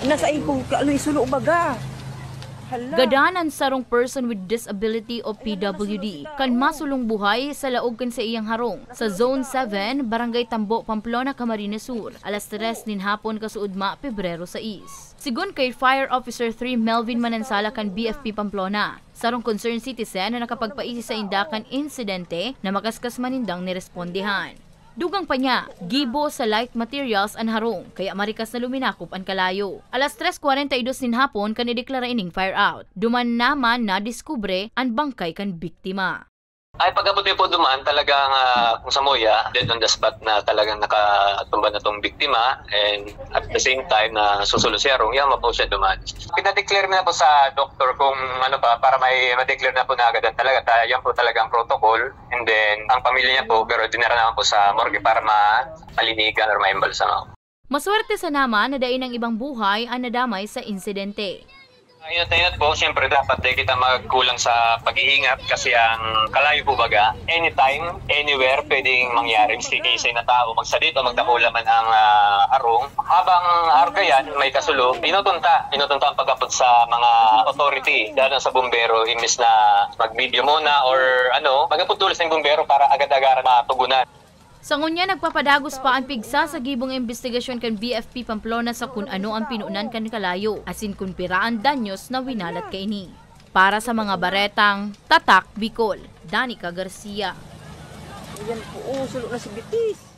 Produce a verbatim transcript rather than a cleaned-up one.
Nasa ipong kaloy sulo baga. Hala. Gadan an sarong person with disability o P W D kan masulong buhay sa laog kan saiyang harong sa Zone seven, Barangay Tambo, Pamplona, Camarines Sur, alas tres nin hapon kasuodma, Pebrero sais. Sigon kay Fire Officer three Melvin Manansala kan B F P Pamplona, sarong concerned citizen na nakapagpaisi sainda kan insidente na makaskas man nindang nirespondihan. Dugang pa niya, gibo sa light materials an harong, kaya marikas na luminakop an kalayo. Alas tres kwarenta y dos nin hapon kan ideklara ining fire out. Duman naman nadiskubre an bangkay kan biktima. Ay, pag-abot niyo po duman, talagang, ah, kung sa Moya, dead on the spot na talagang nakatumba na tong biktima, and at the same time na susulo si harong, yaman po siya duman. Pinadeclare na po sa doktor kung ano pa, para may ma-declare na po na agad ang talaga. Ta-, yan po talaga ang protocol. And then, ang pamilya niya po, pero dinara naman po sa morgue para ma-, malinigan or maimbalsama. Maswerte sana man na dai nang ibang buhay ang nadamay sa insidente. Ingat na ingat po, siyempre dapat di kita magkulang sa pag-iingat kasi ang kalayo po baga, anytime, anywhere, pwedeng mangyari. Miski kayo sa na tao, magsadit o magdakula man ang, ah, harong. Habang arog yan, may kasulo, pinutunta, pinutunta ang pag-abot sa mga authority, lalo sa bumbero, imbis na mag-video muna or ano, mag-abot tolos ng bumbero para agad-agaran matugunan. Sa ngunyan, nagpapadagos pa an pigsasagibong imbestigasyon kan B F P Pamplona sa kun ano an pinunan kan kalayo, asin kun pira an danyos na winalat kaini. Para sa mga baretang Tatak Bicol, Danica Garcia. Ayan po, oh, sulo na si Bitis.